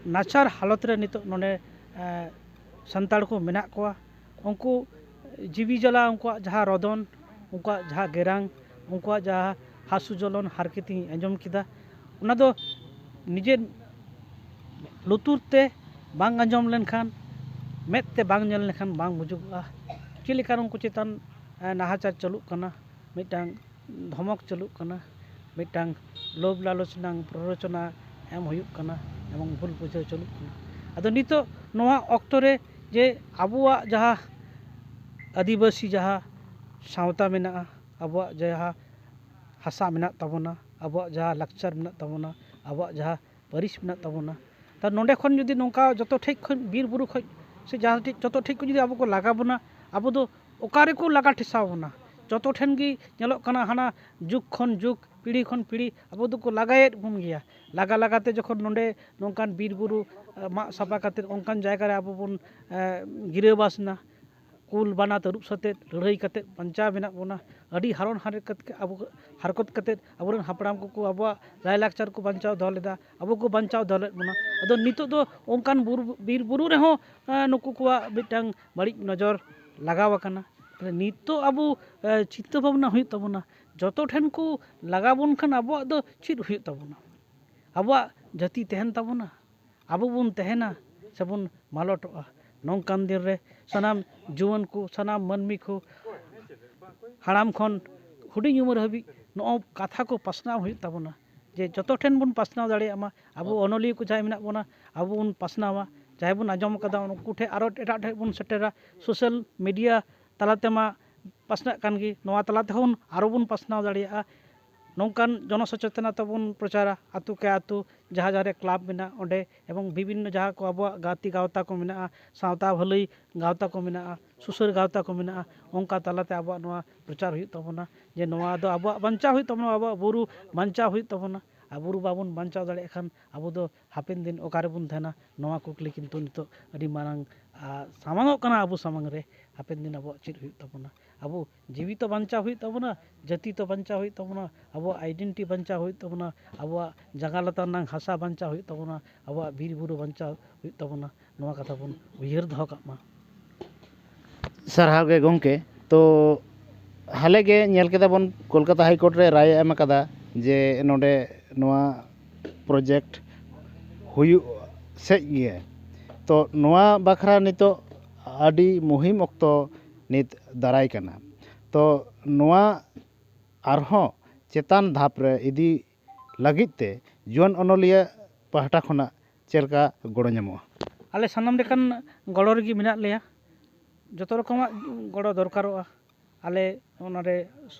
ᱱᱟᱪᱟᱨ ᱦᱟᱞᱚᱛ ᱨᱮ ᱱᱤᱛᱚᱜ ᱱᱚᱰᱮ ᱥᱟᱱᱛᱟᱲ ᱠᱚ ᱢᱮᱱᱟᱜ ᱠᱚᱣᱟ᱾ ᱩᱱᱠᱩ ᱡᱤᱣᱤ ᱡᱟᱞᱟ, ᱩᱱᱠᱩᱣᱟᱜ ᱡᱟᱦᱟᱸ ᱨᱚᱫᱚᱱ, ᱩᱱᱠᱩᱣᱟᱜ ᱡᱟᱦᱟᱸ ᱜᱮᱨᱟᱝ, ᱩᱱᱠᱩᱣᱟᱜ ᱡᱟᱦᱟᱸ ᱦᱟᱹᱥᱩ ᱡᱚᱞᱚᱱ ᱦᱟᱨᱠᱮᱛᱤᱧ ᱟᱸᱡᱚᱢ ᱠᱮᱫᱟ, ᱚᱱᱟ ᱫᱚ ᱱᱤᱡᱮ ᱞᱩᱛᱩᱨ ᱛᱮ ᱵᱟᱝ ᱟᱸᱡᱚᱢ ᱞᱮᱱᱠᱷᱟᱱ, ᱢᱮᱫ ᱛᱮ ᱵᱟᱝ ᱧᱮᱞ ᱞᱮᱱᱠᱷᱟᱱ ᱵᱟᱝ ᱵᱩᱡᱩᱜᱚᱜᱼᱟ ᱪᱮᱫ ᱞᱮᱠᱟ ᱩᱱᱠᱩ ᱪᱮᱛᱟᱱ ᱱᱟᱦᱟᱪᱟᱨ ᱪᱟᱹᱞᱩᱜ ᱠᱟᱱᱟ, ᱢᱤᱫᱴᱟᱝ ᱫᱷᱚᱢᱚᱠ ᱪᱟᱹᱞᱩᱜ ᱠᱟᱱᱟ, ᱢᱤᱫᱴᱟᱝ ᱞᱳᱵᱷ ᱞᱟᱞᱚᱪ ᱨᱮᱱᱟᱜ ᱯᱨᱚᱨᱳᱪᱚᱱᱟ ᱮᱢ ᱦᱩᱭᱩᱜ ᱠᱟᱱᱟ ᱮᱵᱚᱝ ᱵᱷᱩᱞ ᱵᱩᱡᱷᱟᱹᱣ ᱪᱟᱹᱞᱩᱜ ᱠᱟᱱᱟ᱾ ᱟᱫᱚ ᱱᱤᱛᱚᱜ ᱱᱚᱣᱟ ᱚᱠᱛᱚ ᱨᱮ ᱡᱮ ᱟᱵᱚᱣᱟᱜ ᱡᱟᱦᱟᱸ ᱟᱹᱫᱤᱵᱟᱹᱥᱤ ᱡᱟᱦᱟᱸ ᱥᱟᱶᱛᱟ ᱢᱮᱱᱟᱜᱼᱟ, ᱟᱵᱚᱣᱟᱜ ᱡᱟᱦᱟᱸ ᱦᱟᱥᱟ ᱢᱮᱱᱟᱜ ᱛᱟᱵᱚᱱᱟ, ᱟᱵᱚᱣᱟᱜ ᱡᱟᱦᱟᱸ ᱞᱟᱠᱪᱟᱨ ᱢᱮᱱᱟᱜ ᱛᱟᱵᱚᱱᱟ, ᱟᱵᱚᱣᱟᱜ ᱡᱟᱦᱟᱸ ᱯᱟᱹᱨᱤᱥ ᱢᱮᱱᱟᱜ ᱛᱟᱵᱚᱱᱟ, ᱛᱟ ᱱᱚᱰᱮ ᱠᱷᱚᱱ ᱡᱩᱫᱤ ᱱᱚᱝᱠᱟ ᱡᱚᱛᱚ ᱴᱷᱮᱡ ᱠᱷᱚᱱ, ᱵᱤᱨ ᱵᱩᱨᱩ ᱠᱷᱚᱡ ᱥᱮ ᱡᱟᱦᱟᱸ ᱴᱷᱮᱡ, ᱡᱚᱛᱚ ᱴᱷᱮᱡ ᱠᱷᱚᱱ ᱡᱩᱫᱤ ᱟᱵᱚ ᱠᱚ ᱞᱟᱜᱟ ᱵᱚᱱᱟ, ᱟᱵᱚ ᱫᱚ ᱚᱠᱟ ᱨᱮᱠᱚ ᱞᱟᱜᱟ ᱴᱷᱮᱥᱟᱣ ᱵᱚᱱᱟ? ᱡᱚᱛᱚ ᱴᱷᱮᱱ ᱜᱮ ᱧᱮᱞᱚᱜ ᱠᱟᱱᱟ, ᱦᱟᱱᱟ ᱡᱩᱜᱽ ᱠᱷᱚᱱ ᱡᱩᱜᱽ, ᱯᱤᱲᱦᱤ ᱠᱷᱚᱱ ᱯᱤᱲᱦᱤ ᱟᱵᱚ ᱫᱚᱠᱚ ᱞᱟᱜᱟᱭᱮᱫ ᱵᱚᱱ ᱜᱮᱭᱟ᱾ ᱞᱟᱜᱟ ᱞᱟᱜᱟ ᱛᱮ ᱡᱚᱠᱷᱚᱱ ᱱᱚᱰᱮ ᱱᱚᱝᱠᱟᱱ ᱵᱤᱨ ᱵᱩᱨᱩ ᱢᱟᱜ ᱥᱟᱯᱷᱟ ᱠᱟᱛᱮᱫ ᱚᱱᱠᱟᱱ ᱡᱟᱭᱜᱟ ᱨᱮ ᱟᱵᱚ ᱵᱚᱱ ᱜᱤᱨᱟᱹᱵᱟᱥ ᱮᱱᱟ, ᱠᱩᱞ ᱵᱟᱱᱟ ᱛᱟᱹᱨᱩᱵ ᱥᱟᱛᱮᱫ ᱞᱟᱹᱲᱦᱟᱹᱭ ᱠᱟᱛᱮᱫ ᱵᱟᱧᱪᱟᱣ ᱢᱮᱱᱟᱜ ᱵᱚᱱᱟ᱾ ᱟᱹᱰᱤ ᱦᱟᱨᱚᱱ ᱦᱟᱨᱠᱮᱛ ᱠᱟᱛᱮ ᱟᱵᱚ, ᱦᱟᱨᱠᱚᱛ ᱠᱟᱛᱮᱫ ᱟᱵᱚᱨᱮᱱ ᱦᱟᱯᱲᱟᱢ ᱠᱚᱠᱚ ᱟᱵᱚᱣᱟᱜ ᱞᱟᱭᱼᱞᱟᱠᱪᱟᱨ ᱠᱚ ᱵᱟᱧᱪᱟᱣ ᱫᱚᱦᱚ ᱞᱮᱫᱟ, ᱟᱵᱚ ᱠᱚ ᱵᱟᱧᱪᱟᱣ ᱫᱚᱦᱚ ᱞᱮᱫ ᱵᱚᱱᱟ᱾ ᱟᱫᱚ ᱱᱤᱛᱚᱜ ᱫᱚ ᱚᱱᱠᱟᱱ ᱵᱩᱨᱩ, ᱵᱤᱨ ᱵᱩᱨᱩ ᱨᱮᱦᱚᱸ ᱱᱩᱠᱩ ᱠᱚᱣᱟᱜ ᱢᱤᱫᱴᱟᱝ ᱵᱟᱹᱲᱤᱡ ᱱᱚᱡᱚᱨ ᱞᱟᱜᱟᱣ ᱟᱠᱟᱱᱟ᱾ ᱛᱟᱦᱞᱮ ᱱᱤᱛᱚᱜ ᱟᱵᱚ ᱪᱤᱱᱛᱟᱹ ᱵᱷᱟᱵᱽᱱᱟ ᱦᱩᱭᱩᱜ ᱛᱟᱵᱚᱱᱟ, ᱡᱚᱛᱚ ᱴᱷᱮᱱ ᱠᱚ ᱞᱟᱜᱟ ᱵᱚᱱ ᱠᱷᱟᱱ ᱟᱵᱚᱣᱟᱜ ᱫᱚ ᱪᱮᱫ ᱦᱩᱭᱩᱜ ᱛᱟᱵᱚᱱᱟ? ᱟᱵᱚᱣᱟᱜ ᱡᱟᱹᱛᱤ ᱛᱟᱦᱮᱱ ᱛᱟᱵᱚᱱᱟ? ᱟᱵᱚ ᱵᱚᱱ ᱛᱟᱦᱮᱱᱟ ᱥᱮᱵᱚᱱ ᱢᱟᱞᱚᱴᱚᱜᱼᱟ? ᱱᱚᱝᱠᱟᱱ ᱫᱤᱱ ᱨᱮ ᱥᱟᱱᱟᱢ ᱡᱩᱣᱟᱹᱱ ᱠᱚ, ᱥᱟᱱᱟᱢ ᱢᱟᱹᱱᱢᱤ ᱠᱚ, ᱦᱟᱲᱟᱢ ᱠᱷᱚᱱ ᱦᱩᱰᱤᱧ ᱩᱢᱮᱨ ᱦᱟᱹᱵᱤᱡ ᱱᱚᱜᱼᱚ ᱠᱟᱛᱷᱟ ᱠᱚ ᱯᱟᱥᱱᱟᱣ ᱦᱩᱭᱩᱜ ᱛᱟᱵᱚᱱᱟ, ᱡᱮ ᱡᱚᱛᱚ ᱴᱷᱮᱱ ᱵᱚᱱ ᱯᱟᱥᱱᱟᱣ ᱫᱟᱲᱮᱭᱟᱜ ᱢᱟ᱾ ᱟᱵᱚ ᱚᱱᱚᱞᱤᱭᱟᱹ ᱠᱚ ᱡᱟᱦᱟᱸᱭ ᱢᱮᱱᱟᱜ ᱵᱚᱱᱟ, ᱟᱵᱚ ᱵᱚᱱ ᱯᱟᱥᱱᱟᱣᱟ, ᱡᱟᱦᱟᱸᱭ ᱵᱚᱱ ᱟᱸᱡᱚᱢ ᱠᱟᱫᱟ ᱩᱱᱠᱩ ᱴᱷᱮᱱ ᱟᱨᱚ ᱮᱴᱟᱜ ᱴᱷᱮᱱ ᱵᱚᱱ ᱥᱮᱴᱮᱨᱟ᱾ ᱥᱳᱥᱟᱞ ᱢᱤᱰᱤᱭᱟ ᱛᱟᱞᱟ ᱛᱮᱢᱟ ᱯᱟᱥᱱᱟᱜ ᱠᱟᱱ ᱜᱮ, ᱱᱚᱣᱟ ᱛᱟᱞᱟ ᱛᱮᱦᱚᱸ ᱟᱨᱚ ᱵᱚᱱ ᱯᱟᱥᱱᱟᱣ ᱫᱟᱲᱮᱭᱟᱜᱼᱟ᱾ ᱱᱚᱝᱠᱟᱱ ᱡᱚᱱᱚ ᱥᱚᱪᱮᱛᱚᱱᱟ ᱛᱟᱵᱚᱱ ᱯᱨᱚᱪᱟᱨᱟ, ᱟᱛᱳ ᱠᱮ ᱟᱛᱳ, ᱡᱟᱦᱟᱸ ᱡᱟᱦᱟᱸ ᱨᱮ ᱠᱞᱟᱵᱽ ᱢᱮᱱᱟᱜᱼᱟ ᱚᱸᱰᱮ, ᱮᱵᱚᱝ ᱵᱤᱵᱷᱤᱱᱱᱚ ᱡᱟᱦᱟᱸ ᱠᱚ ᱟᱵᱚᱣᱟᱜ ᱜᱟᱛᱮ ᱜᱟᱶᱛᱟ ᱠᱚ ᱢᱮᱱᱟᱜᱼᱟ, ᱥᱟᱶᱛᱟ ᱵᱷᱟᱹᱞᱟᱹᱭ ᱜᱟᱶᱛᱟ ᱠᱚ ᱢᱮᱱᱟᱜᱼᱟ, ᱥᱩᱥᱟᱹᱨ ᱜᱟᱶᱛᱟ ᱠᱚ ᱢᱮᱱᱟᱜᱼᱟ, ᱚᱱᱠᱟ ᱛᱟᱞᱟᱛᱮ ᱟᱵᱚᱣᱟᱜ ᱱᱚᱣᱟ ᱯᱨᱚᱪᱟᱨ ᱦᱩᱭᱩᱜ ᱛᱟᱵᱚᱱᱟ ᱡᱮ ᱱᱚᱣᱟ ᱫᱚ ᱟᱵᱚᱣᱟᱜ ᱵᱟᱧᱪᱟᱣ ᱦᱩᱭᱩᱜ ᱛᱟᱵᱚᱱᱟ, ᱟᱵᱚᱣᱟᱜ ᱵᱩᱨᱩ ᱵᱟᱧᱪᱟᱣ ᱦᱩᱭᱩᱜ ᱛᱟᱵᱚᱱᱟ᱾ ᱟᱵᱚ ᱵᱟᱵᱚᱱ ᱵᱟᱧᱪᱟᱣ ᱫᱟᱲᱮᱭᱟᱜ ᱠᱷᱟᱱ ᱟᱵᱚ ᱫᱚ ᱦᱟᱯᱮᱱ ᱫᱤᱱ ᱚᱠᱟ ᱨᱮᱵᱚᱱ ᱛᱟᱦᱮᱱᱟ? ᱱᱚᱣᱟ ᱠᱩᱠᱞᱤ ᱠᱤᱱᱛᱩ ᱱᱤᱛᱚᱜ ᱟᱹᱰᱤ ᱢᱟᱨᱟᱝ ᱥᱟᱢᱟᱝᱚᱜ ᱠᱟᱱᱟ ᱟᱵᱚ ᱥᱟᱢᱟᱝ ᱨᱮ᱾ ᱦᱟᱯᱮᱱ ᱫᱤᱱ ᱟᱵᱚᱣᱟᱜ ᱪᱮᱫ ᱦᱩᱭᱩᱜ ᱛᱟᱵᱚᱱᱟ? ᱟᱵᱚ ᱡᱤᱣᱤ ᱛᱚ ᱵᱟᱧᱪᱟᱣ ᱦᱩᱭᱩᱜ ᱛᱟᱵᱚᱱᱟ, ᱡᱟᱹᱛᱤ ᱛᱚ ᱵᱟᱧᱪᱟᱣ ᱦᱩᱭᱩᱜ ᱛᱟᱵᱚᱱᱟ, ᱟᱵᱚᱣᱟᱜ identity ᱵᱟᱧᱪᱟᱣ ᱦᱩᱭᱩᱜ ᱛᱟᱵᱚᱱᱟ, ᱟᱵᱚᱣᱟᱜ ᱡᱟᱸᱜᱟ ᱞᱟᱛᱟᱨ ᱨᱮᱱᱟᱜ ᱦᱟᱥᱟ ᱵᱟᱧᱪᱟᱣ ᱦᱩᱭᱩᱜ ᱛᱟᱵᱚᱱᱟ, ᱟᱵᱚᱣᱟᱜ ᱵᱤᱨ ᱵᱩᱨᱩ ᱵᱟᱧᱪᱟᱣ ᱦᱩᱭᱩᱜ ᱛᱟᱵᱚᱱᱟ᱾ ᱱᱚᱣᱟ ᱠᱟᱛᱷᱟ ᱵᱚᱱ ᱩᱭᱦᱟᱹᱨ ᱫᱚᱦᱚ ᱠᱟᱜ ᱢᱟ᱾ ᱥᱟᱨᱦᱟᱣ ᱜᱮ ᱜᱚᱢᱠᱮ᱾ ᱛᱚ ᱦᱟᱞᱮ ᱜᱮ ᱧᱮᱞ ᱠᱮᱫᱟ ᱵᱚᱱ, ᱠᱳᱞᱠᱟᱛᱟ ᱦᱟᱭ ᱠᱳᱨᱴ ᱨᱮ ᱨᱟᱭ ᱮ ᱮᱢ ᱟᱠᱟᱫᱟ ᱡᱮ ᱱᱚᱰᱮ ᱱᱚᱣᱟ ᱯᱨᱚᱡᱮᱠᱴ ᱦᱩᱭᱩᱜ ᱥᱮᱡ ᱜᱮ᱾ ᱛᱚ ᱱᱚᱣᱟ ᱵᱟᱠᱷᱨᱟ ᱱᱤᱛᱚᱜ ᱟᱹᱰᱤ ᱢᱩᱦᱤᱢ ᱚᱠᱛᱚ ᱱᱤᱛ ᱫᱟᱨᱟᱭ ᱠᱟᱱᱟ᱾ ᱛᱚ ᱱᱚᱣᱟ ᱟᱨᱦᱚᱸ ᱪᱮᱛᱟᱱ ᱫᱷᱟᱯ ᱨᱮ ᱤᱫᱤ ᱞᱟᱹᱜᱤᱫ ᱛᱮ ᱡᱩᱣᱟᱹᱱ ᱚᱱᱚᱞᱤᱭᱟᱹ ᱯᱟᱦᱴᱟ ᱠᱷᱚᱱᱟᱜ ᱪᱮᱫ ᱞᱮᱠᱟ ᱜᱚᱲᱚ ᱧᱟᱢᱚᱜᱼᱟ? ᱟᱞᱮ ᱥᱟᱱᱟᱢ ᱞᱮᱠᱟᱱ ᱜᱚᱲᱚ ᱨᱮᱜᱮ ᱢᱮᱱᱟᱜ ᱞᱮᱭᱟ᱾ ᱡᱚᱛᱚ ᱨᱚᱠᱚᱢᱟᱜ ᱜᱚᱲᱚ ᱫᱚᱨᱠᱟᱨᱚᱜᱼᱟ᱾ ᱟᱞᱮ ᱚᱱᱟᱨᱮ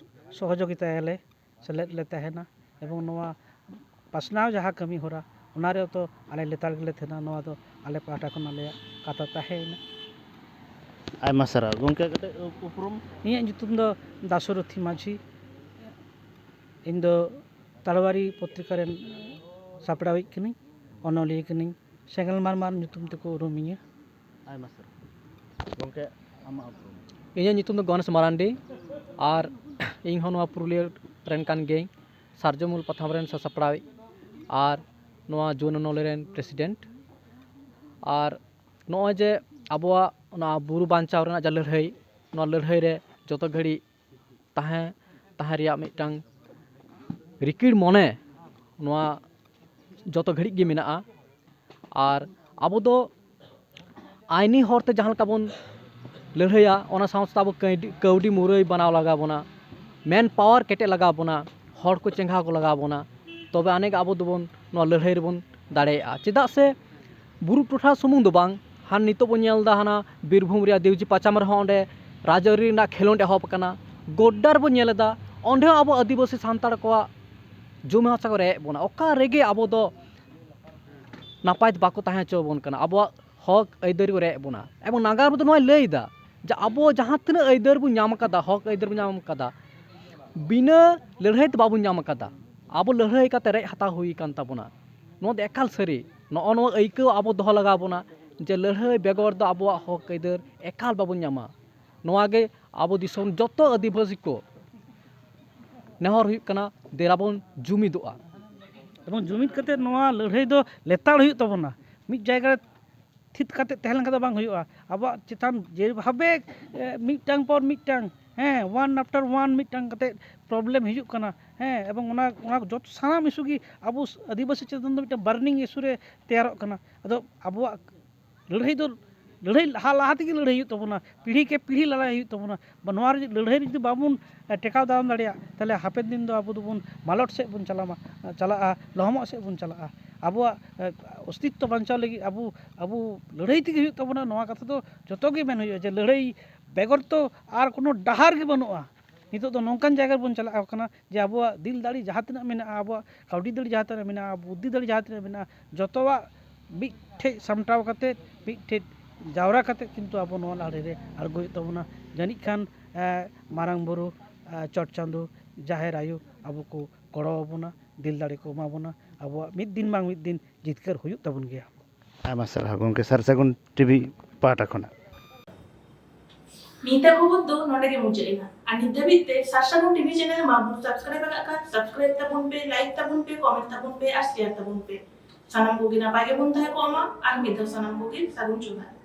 ᱥᱚᱦᱚᱡᱳᱜᱤᱛᱟᱭᱟᱞᱮ, ᱥᱮᱞᱮᱫ ᱞᱮ ᱛᱟᱦᱮᱱᱟ᱾ ᱮᱵᱚᱝ ᱱᱚᱣᱟ ᱯᱟᱥᱱᱟᱣ ᱡᱟᱦᱟᱸ ᱠᱟᱹᱢᱤ ᱦᱚᱨᱟ, ᱚᱱᱟ ᱨᱮ ᱛᱚ ᱟᱞᱮ ᱞᱮᱛᱟᱲ ᱜᱮᱞᱮ ᱛᱟᱦᱮᱱᱟ᱾ ᱱᱚᱣᱟ ᱫᱚ ᱟᱞᱮ ᱯᱟᱦᱴᱟ ᱠᱷᱚᱱ ᱟᱞᱮᱭᱟᱜ ᱠᱟᱛᱷᱟ ᱛᱟᱦᱮᱸᱭᱮᱱᱟ᱾ ᱟᱭᱢᱟ ᱥᱟᱨᱦᱟᱣ ᱜᱚᱢᱠᱮ᱾ ᱠᱟᱹᱴᱤᱡ ᱩᱯᱨᱩᱢ? ᱤᱧᱟᱹᱜ ᱧᱩᱛᱩᱢ ᱫᱚ ᱫᱟᱥᱚᱨᱚᱛᱷᱤ ᱢᱟᱹᱡᱷᱤ᱾ ᱤᱧ ᱫᱚ ᱛᱟᱲᱣᱟᱨᱤ ᱯᱚᱛᱨᱤᱠᱟ ᱨᱮᱱ ᱥᱟᱯᱲᱟᱣᱤᱡ ᱠᱟᱹᱱᱟᱹᱧ, ᱚᱱᱚᱞᱤᱭᱟᱹ ᱠᱟᱹᱱᱟᱹᱧ᱾ ᱥᱮᱸᱜᱮᱞ ᱢᱟᱨᱢᱟᱨ ᱧᱩᱛᱩᱢ ᱛᱮᱠᱚ ᱩᱨᱩᱢᱤᱧᱟ᱾ ᱟᱭᱢᱟ ᱥᱟᱨᱦᱟᱣ ᱜᱚᱢᱠᱮ᱾ ᱟᱢᱟᱜ ᱩᱯᱨᱩᱢ? ᱤᱧᱟᱹᱜ ᱧᱩᱛᱩᱢ ᱫᱚ ᱜᱚᱱᱮᱥ ᱢᱟᱨᱟᱱᱰᱤ᱾ ᱟᱨ ᱤᱧ ᱦᱚᱸ ᱱᱚᱣᱟ ᱯᱩᱨᱩᱞᱤᱭᱟᱹ ᱨᱮᱱ ᱠᱟᱱ ᱜᱤᱭᱟᱹᱧ, ᱥᱟᱨᱡᱚᱢ ᱩᱞ ᱯᱟᱛᱷᱟᱢ ᱨᱮᱱ ᱥᱟᱥᱟᱯᱲᱟᱣᱤᱡ ᱟᱨ ᱱᱚᱣᱟ ᱡᱩᱣᱟᱹᱱ ᱚᱱᱚᱞᱤᱭᱟᱹ ᱨᱮᱱ ᱯᱨᱮᱥᱤᱰᱮᱱᱴ᱾ ᱟᱨ ᱱᱚᱜᱼᱚᱭ ᱡᱮ ᱟᱵᱚᱣᱟᱜ ᱚᱱᱟ ᱵᱩᱨᱩ ᱵᱟᱧᱪᱟᱣ ᱨᱮᱱᱟᱜ ᱡᱟ ᱞᱟᱹᱲᱦᱟᱹᱭ, ᱱᱚᱣᱟ ᱞᱟᱹᱲᱦᱟᱹᱭ ᱨᱮ ᱡᱚᱛᱚ ᱜᱷᱟᱹᱲᱤᱡ ᱛᱟᱦᱮᱸ ᱛᱟᱦᱮᱸ ᱨᱮᱭᱟᱜ ᱢᱤᱫᱴᱟᱝ ᱨᱤᱠᱤᱲ ᱢᱚᱱᱮ ᱱᱚᱣᱟ ᱡᱚᱛᱚ ᱜᱷᱟᱹᱲᱤᱡ ᱜᱮ ᱢᱮᱱᱟᱜᱼᱟ᱾ ᱟᱨ ᱟᱵᱚ ᱫᱚ ᱟᱭᱱᱤ ᱦᱚᱨᱛᱮ ᱡᱟᱦᱟᱸ ᱞᱮᱠᱟ ᱵᱚᱱ ᱞᱟᱹᱲᱦᱟᱹᱭᱟ, ᱚᱱᱟ ᱥᱟᱶ ᱥᱟᱶᱛᱮ ᱟᱵᱚ ᱠᱟᱹᱣᱰᱤ, ᱠᱟᱹᱣᱰᱤ ᱢᱩᱨᱟᱹᱭ ᱵᱮᱱᱟᱣ ᱞᱟᱜᱟᱣ ᱵᱚᱱᱟ, ᱢᱮᱱ ᱯᱟᱣᱟᱨ ᱠᱮᱴᱮᱡ ᱞᱟᱜᱟᱣ ᱵᱚᱱᱟ, ᱦᱚᱲ ᱠᱚ ᱪᱮᱸᱜᱷᱟᱣ ᱠᱚ ᱞᱟᱜᱟᱣ ᱵᱚᱱᱟ, ᱛᱚᱵᱮ ᱟᱹᱱᱤᱡ ᱜᱮ ᱟᱵᱚ ᱫᱚᱵᱚᱱ ᱱᱚᱣᱟ ᱞᱟᱹᱲᱦᱟᱹᱭ ᱨᱮᱵᱚᱱ ᱫᱟᱲᱮᱭᱟᱜᱼᱟ᱾ ᱪᱮᱫᱟᱜ ᱥᱮ ᱵᱩᱨᱩ ᱴᱚᱴᱷᱟ ᱥᱩᱢᱩᱝ ᱫᱚ ᱵᱟᱝ, ᱦᱟᱱ ᱱᱤᱛᱚᱜ ᱵᱚᱱ ᱧᱮᱞ ᱮᱫᱟ, ᱦᱟᱱᱟ ᱵᱤᱨᱵᱷᱩᱢ ᱨᱮᱭᱟᱜ ᱫᱮᱣᱡᱤ ᱯᱟᱪᱟᱢ ᱨᱮᱦᱚᱸ ᱚᱸᱰᱮ ᱨᱟᱡᱽᱟᱹᱨᱤ ᱨᱮᱱᱟᱜ ᱠᱷᱮᱞᱳᱸᱰ ᱮᱦᱚᱵ ᱟᱠᱟᱱᱟ᱾ ᱜᱚᱰᱰᱟ ᱨᱮᱵᱚᱱ ᱧᱮᱞ ᱮᱫᱟ, ᱚᱸᱰᱮ ᱦᱚᱸ ᱟᱵᱚ ᱟᱹᱫᱤᱵᱟᱹᱥᱤ ᱥᱟᱱᱛᱟᱲ ᱠᱚᱣᱟᱜ ᱡᱚᱢᱤ ᱦᱟᱥᱟ ᱠᱚ ᱨᱮᱡ ᱮᱫ ᱵᱚᱱᱟ᱾ ᱚᱠᱟ ᱨᱮᱜᱮ ᱟᱵᱚ ᱫᱚ ᱱᱟᱯᱟᱭ ᱛᱮ ᱵᱟᱠᱚ ᱛᱟᱦᱮᱸ ᱦᱚᱪᱚ ᱟᱵᱚᱱ ᱠᱟᱱᱟ᱾ ᱟᱵᱚᱣᱟᱜ ᱦᱚᱠ ᱟᱹᱭᱫᱟᱹᱨᱤ ᱠᱚ ᱨᱮᱡ ᱮᱫ ᱵᱚᱱᱟ᱾ ᱮᱵᱚᱝ ᱱᱟᱜᱟᱢ ᱨᱮᱫᱚ ᱱᱚᱣᱟᱭ ᱞᱟᱹᱭ ᱮᱫᱟ ᱡᱮ ᱟᱵᱚ ᱡᱟᱦᱟᱸ ᱛᱤᱱᱟᱹᱜ ᱟᱹᱭᱫᱟᱹᱨ ᱵᱚᱱ ᱧᱟᱢ ᱟᱠᱟᱫᱟ, ᱦᱚᱠ ᱟᱹᱭᱫᱟᱹᱨ ᱵᱚᱱ ᱧᱟᱢ ᱟᱠᱟᱫᱟ, ᱵᱤᱱᱟᱹ ᱞᱟᱹᱲᱦᱟᱹᱭ ᱛᱮ ᱵᱟᱵᱚᱱ ᱧᱟᱢ ᱟᱠᱟᱫᱟ᱾ ᱟᱵᱚ ᱞᱟᱹᱲᱦᱟᱹᱭ ᱠᱟᱛᱮ ᱨᱮᱡ ᱦᱟᱛᱟᱣ ᱦᱩᱭ ᱟᱠᱟᱱ ᱛᱟᱵᱚᱱᱟ᱾ ᱱᱚᱣᱟ ᱫᱚ ᱮᱠᱟᱞ ᱥᱟᱹᱨᱤ᱾ ᱱᱚᱜᱼᱚ ᱱᱚᱣᱟ ᱟᱹᱭᱠᱟᱹᱣ ᱟᱵᱚ ᱫᱚᱦᱚ ᱞᱟᱜᱟᱣ ᱵᱚᱱᱟ ᱡᱮ ᱞᱟᱹᱲᱦᱟᱹᱭ ᱵᱮᱜᱚᱨ ᱫᱚ ᱟᱵᱚᱣᱟᱜ ᱦᱚᱠ ᱟᱹᱭᱫᱟᱹᱨ ᱮᱠᱟᱞ ᱵᱟᱵᱚᱱ ᱧᱟᱢᱟ᱾ ᱱᱚᱣᱟ ᱜᱮ ᱟᱵᱚ ᱫᱤᱥᱚᱢ ᱡᱚᱛᱚ ᱟᱹᱫᱤᱵᱟᱹᱥᱤ ᱠᱚ ᱱᱮᱦᱚᱨ ᱦᱩᱭᱩᱜ ᱠᱟᱱᱟ, ᱫᱮᱞᱟ ᱵᱚᱱ ᱡᱩᱢᱤᱫᱚᱜᱼᱟ᱾ ᱮᱵᱚᱝ ᱡᱩᱢᱤᱫ ᱠᱟᱛᱮ ᱱᱚᱣᱟ ᱞᱟᱹᱲᱦᱟᱹᱭ ᱫᱚ ᱞᱮᱛᱟᱲ ᱦᱩᱭᱩᱜ ᱛᱟᱵᱚᱱᱟ᱾ ᱢᱤᱫ ᱡᱟᱭᱜᱟ ᱨᱮ ᱛᱷᱤᱛ ᱠᱟᱛᱮ ᱛᱟᱦᱮᱸ ᱞᱮᱱᱠᱷᱟᱱ ᱫᱚ ᱵᱟᱝ ᱦᱩᱭᱩᱜᱼᱟ᱾ ᱟᱵᱚᱣᱟᱜ ᱪᱮᱛᱟᱱ ᱡᱮᱵᱷᱟᱵᱮ, ᱮ, ᱢᱤᱫᱴᱟᱝ ᱯᱚᱨ ᱢᱤᱫᱴᱟᱝ, ᱦᱮᱸ, one after one ᱢᱤᱫᱴᱟᱝ ᱠᱟᱛᱮ problem ᱦᱤᱡᱩᱜ ᱠᱟᱱᱟ, ᱦᱮᱸ, ᱮᱵᱚᱝ ᱚᱱᱟ, ᱚᱱᱟ ᱡᱚᱛᱚ ᱥᱟᱱᱟᱢ issue ᱜᱮ ᱟᱵᱚ ᱟᱹᱫᱤᱵᱟᱹᱥᱤ ᱪᱮᱛᱟᱱ ᱫᱚ ᱢᱤᱫᱴᱟᱝ burning issue ᱨᱮ ᱛᱮᱭᱟᱨᱚᱜ ᱠᱟᱱᱟ᱾ ᱟᱫᱚ ᱟᱵᱚᱣᱟᱜ ᱞᱟᱹᱲᱦᱟᱹᱭ ᱫᱚ, ᱞᱟᱹᱲᱦᱟᱹᱭ ᱞᱟᱦᱟ, ᱞᱟᱦᱟ ᱛᱮᱜᱮ ᱞᱟᱹᱲᱦᱟᱹᱭ ᱦᱩᱭᱩᱜ ᱛᱟᱵᱚᱱᱟ, ᱯᱤᱲᱦᱤ ᱠᱮ ᱯᱤᱲᱦᱤ ᱞᱟᱲᱟᱭ ᱦᱩᱭᱩᱜ ᱛᱟᱵᱚᱱᱟ᱾ ᱵᱟ, ᱱᱚᱣᱟ ᱨᱮ ᱞᱟᱹᱲᱦᱟᱹᱭ ᱨᱮ ᱡᱩᱫᱤ ᱵᱟᱵᱚᱱ, ᱮ, ᱴᱮᱠᱟᱣ ᱫᱟᱨᱟᱢ ᱫᱟᱲᱮᱭᱟᱜᱼᱟ, ᱛᱟᱦᱚᱞᱮ ᱦᱟᱯᱮᱱ ᱫᱤᱱ ᱫᱚ ᱟᱵᱚ ᱫᱚᱵᱚᱱ ᱢᱟᱞᱚᱴ ᱥᱮᱫ ᱵᱚᱱ ᱪᱟᱞᱟᱣᱟ, ᱪᱟᱞᱟᱜᱼᱟ, ᱞᱚᱦᱚᱢᱚᱜ ᱥᱮᱫ ᱵᱚᱱ ᱪᱟᱞᱟᱜᱼᱟ᱾ ᱟᱵᱚᱣᱟᱜ, ᱮ, ᱚᱥᱛᱤᱛᱛᱚ ᱵᱟᱧᱪᱟᱣ ᱞᱟᱹᱜᱤᱫ ᱟᱵᱚ, ᱟᱵᱚ ᱞᱟᱹᱲᱦᱟᱹᱭ ᱛᱮᱜᱮ ᱦᱩᱭᱩᱜ ᱛᱟᱵᱚᱱᱟ᱾ ᱱᱚᱣᱟ ᱠᱟᱛᱷᱟ ᱫᱚ ᱡᱚᱛᱚ ᱜᱮ ᱢᱮᱱ ᱦᱩᱭᱩᱜᱼᱟ ᱡᱮ ᱞᱟᱹᱲᱦᱟᱹᱭ ᱵᱮᱜᱚᱨ ᱛᱚ ᱟᱨ ᱠᱳᱱᱳ ᱰᱟᱦᱟᱨ ᱜᱮ ᱵᱟᱹᱱᱩᱜᱼᱟ᱾ ᱱᱤᱛᱚᱜ ᱫᱚ ᱱᱚᱝᱠᱟᱱ ᱡᱟᱭᱜᱟ ᱨᱮᱵᱚᱱ ᱪᱟᱞᱟᱜ ᱠᱟᱱᱟ ᱡᱮ ᱟᱵᱚᱣᱟᱜ ᱫᱤᱞ ᱫᱟᱲᱮ ᱡᱟᱦᱟᱸ ᱛᱤᱱᱟᱹᱜ ᱢᱮᱱᱟᱜᱼᱟ, ᱟᱵᱚᱣᱟᱜ ᱠᱟᱹᱣᱰᱤ ᱫᱟᱲᱮ ᱡᱟᱦᱟᱸ ᱛᱤᱱᱟᱹᱜ ᱢᱮᱱᱟᱜᱼᱟ, ᱵᱩᱫᱽᱫᱷᱤ ᱫᱟᱲᱮ ᱡᱟᱦᱟᱸ ᱛᱤᱱᱟᱹᱜ ᱢᱮᱱᱟᱜᱼᱟ, ᱡᱚᱛᱚᱣᱟᱜ ᱢᱤᱫ ᱴᱷᱮᱡ ᱥᱟᱢᱴᱟᱣ ᱠᱟᱛᱮ, ᱢᱤᱫ ᱴᱷᱮᱡ ᱡᱟᱣᱨᱟ ᱠᱟᱛᱮ ᱠᱤᱱᱛᱩ ᱟᱵᱚ ᱱᱚᱣᱟ ᱞᱟᱹᱲᱦᱟᱹᱭ ᱨᱮ ᱟᱬᱜᱚ ᱦᱩᱭᱩᱜ ᱛᱟᱵᱚᱱᱟ᱾ ᱡᱟᱹᱱᱤᱡ ᱠᱷᱟᱱ, ᱮ, ᱢᱟᱨᱟᱝ ᱵᱩᱨᱩ, ᱮ, ᱪᱚᱴ ᱪᱟᱸᱫᱚ, ᱡᱟᱦᱮᱨ ᱟᱭᱳ ᱟᱵᱚ ᱠᱚ ᱜᱚᱲᱚ ᱟᱵᱚᱱᱟ, ᱫᱤᱞ ᱫᱟᱲᱮ ᱠᱚ ᱮᱢᱟ ᱵᱚᱱᱟ᱾ ᱟᱵᱚᱣᱟᱜ ᱢᱤᱫ ᱫᱤᱱ ᱵᱟᱝ ᱢᱤᱫ ᱫᱤᱱ ᱡᱤᱛᱠᱟᱹᱨ ᱦᱩᱭᱩᱜ ᱛᱟᱵᱚᱱ ᱜᱮᱭᱟ᱾ ᱟᱭᱢᱟ ᱥᱟᱨᱦᱟᱣ ᱜᱚᱢᱠᱮ, ᱥᱟᱨ ᱥᱟᱹᱜᱩᱱ ᱴᱤᱵᱷᱤ ᱯᱟᱦᱴᱟ ᱠᱷᱚᱱᱟᱜ᱾ ᱱᱤᱛᱟᱜ ᱠᱷᱚᱵᱚᱨ ᱫᱚ ᱱᱚᱰᱮ ᱜᱮ ᱢᱩᱪᱟᱹᱫ ᱮᱱᱟ᱾ ᱟᱨ ᱱᱤᱛ ᱫᱷᱟᱹᱵᱤᱡ ᱛᱮ ᱥᱟᱨ ᱥᱟᱹᱜᱩᱱ ᱴᱤᱵᱷᱤ ᱪᱮᱱᱮᱞ ᱵᱟᱵᱚᱱ ᱥᱟᱵᱥᱠᱨᱟᱭᱤᱵ ᱟᱠᱟᱫ ᱠᱷᱟᱱ, ᱥᱟᱵᱥᱠᱨᱟᱭᱤᱵ ᱛᱟᱵᱚᱱ ᱯᱮ, ᱞᱟᱭᱤᱠ ᱛᱟᱵᱚᱱ ᱯᱮ, ᱠᱚᱢᱮᱱᱴ ᱛᱟᱵᱚᱱ ᱯᱮ ᱟᱨ ᱥᱮᱭᱟᱨ ᱛᱟᱵᱚᱱ ᱯᱮ᱾ ᱥᱟᱱᱟᱢ ᱠᱚᱜᱮ ᱱᱟᱯᱟᱭ ᱜᱮᱵᱚᱱ ᱛᱟᱦᱮᱸ ᱠᱚᱜ ᱢᱟ᱾ ᱟᱨ ᱢᱤᱫ ᱫᱷᱟᱣ ᱥᱟᱱᱟᱢ ᱠᱚᱜᱮ ᱥᱟᱹᱜᱩᱱ ᱡᱚᱦᱟᱨ᱾